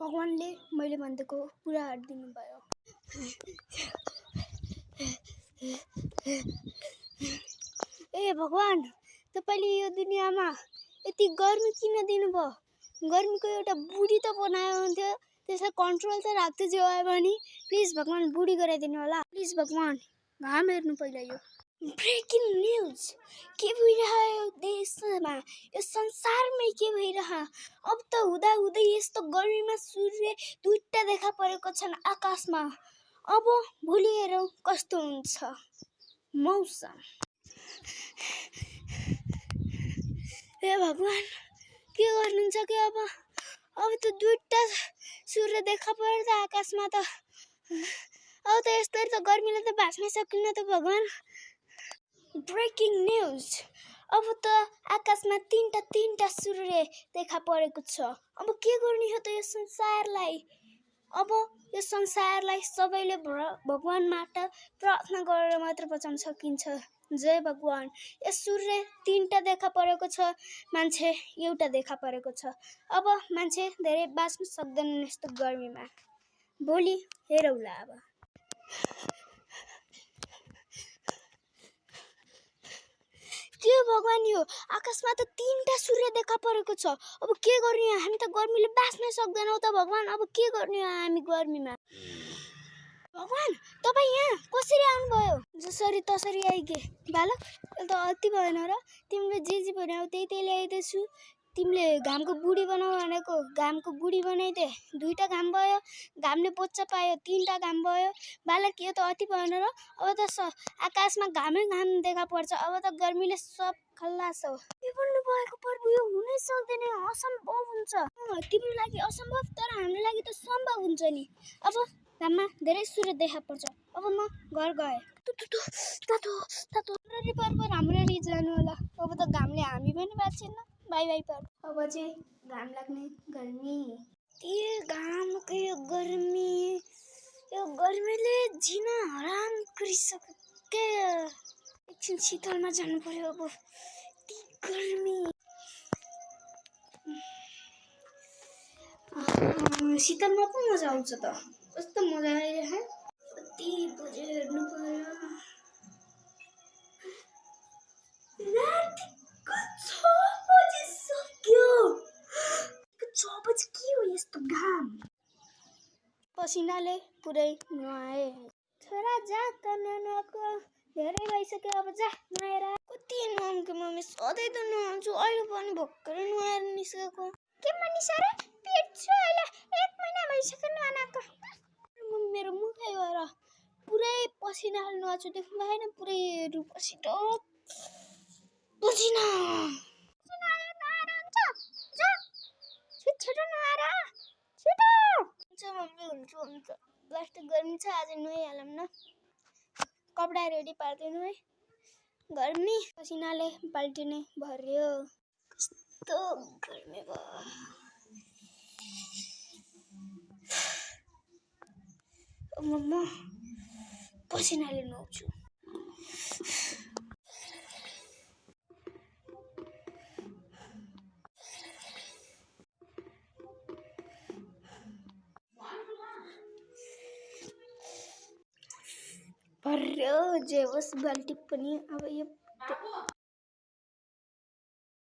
भगवानले मैले भनेको पुरा हारिदिनु भयो। ए भगवान, तपाईले यो दुनियाँमा यति गर्मी किन दिनुभयो? गर्मीको एउटा बुढी त बनायो हुन्थ्यो, त्यसलाई कन्ट्रोल त राख्दै जाओ भने। प्लिज भगवान बुढी गराइदिनु होला। प्लिज भगवान, घाम हेर्नु पहिला। यो ब्रेकिङ न्युज के भइरह्यो देशमा, यो संसारमै के भइरह्यो? अब त हुँदा हुँदै यस्तो गर्मीमा सूर्य दुईटा देखा परेको छन् आकाशमा। अब भोलि हेरौँ कस्तो हुन्छ मौसम। हे भगवान, के गर्नुहुन्छ कि अब त दुईटा सूर्य देखा पर्यो त आकाशमा त। अब त यस्तै त गर्मीले त बाँच्नै सकिन्न त भगवान। ब्रेकिङ न्युज, अब त आकाशमा तीनटा सूर्य देखा परेको छ। अब के गर्ने हो त यो संसारलाई? अब यो संसारलाई सबैले भगवानबाट प्रार्थना गरेर मात्र बचाउन सकिन्छ। जय भगवान। यो सूर्य तीनटा देखा परेको छ, मान्छे एउटा देखा परेको छ। अब मान्छे धेरै बाँच्न सक्दैनन् यस्तो गर्मीमा। भोलि हेरौँला। अब के भगवान, यो आकाशमा त तीनटा सूर्य देखा परेको छ। अब के गर्ने? हामी त गर्मीले बाँच्नै सक्दैनौँ त भगवान। अब के गर्ने हामी गर्मीमा? भगवान, तपाईँ यहाँ कसरी आउनुभयो? जसरी तसरी आइगे बालक, यो त अति भएन र? तिमीले जे भन्यौ त्यही ल्याइदिएछु। तिमीले घामको बुढी बनाऊ भनेको घामको बुढी बनाइदे। दुईटा घाम भयो, घामले बच्चा पायो, तीनटा घाम भयो। बालक, यो त अति भएन र? अब त आकाशमा घामै घाम देखा पर्छ। अब त गर्मीले सब खल्लास हो। के भन्नु भएको प्रभु? यो हुनै सक्दैन, असम्भव हुन्छ। तिम्रो लागि असम्भव, तर हाम्रो लागि त सम्भव हुन्छ नि। अब घाममा धेरै सूर्य देखा पर्छ। अब म घर गएँ। राम्ररी राम्ररी जानु होला। अब त घामले हामी पनि बाँच्दैन। बाई बाई पर। अब चाहिँ घाम लाग्ने गर्मी। के घामको यो गर्मीले जिन हराम गरिसक्यो के। एकछिन शीतलमा जानु पर्यो। अब गर्मी शीतलमा पो मजा आउँछ त। कस्तो मजा आइरह्यो। कति बजे हेर्नु पर्यो? रातिको 6 बजे सक्यो। 6 बजे के हो यस्तो घाम? पसिनाले पुरै नुहाए। छोरा जा त नुहाएको धेरै भइसक्यो। अब जा नुहाएर। कति नुहाउँ कि मम्मी, सधैँ त नुहाउँछु। अहिले पनि भर्खरै नुहाएर निस्केको। के मनिषा र? पेट छ अहिले। 1 महिना भइसक्यो नुहाएको। मेरो मुखै भएर पुरै पसिनाले नुहाएको छु। देख्नु भएन? पुरै पसिना। नुहाएर हुन्छ? जा छिटो नुहाएर। छिटो। हुन्छ मम्मी, हुन्छ। लास्ट गर्मी छ, आज नुहाइहालौँ न। कपडा रेडी पारिदिनु है। गर्मी पसिनाले बाल्टी नै भर्यो। कस्तो गर्मी भयो। म पसिनाले नुहाउँछु। भर्यो जे होस् बाल्टी पनि। अब यो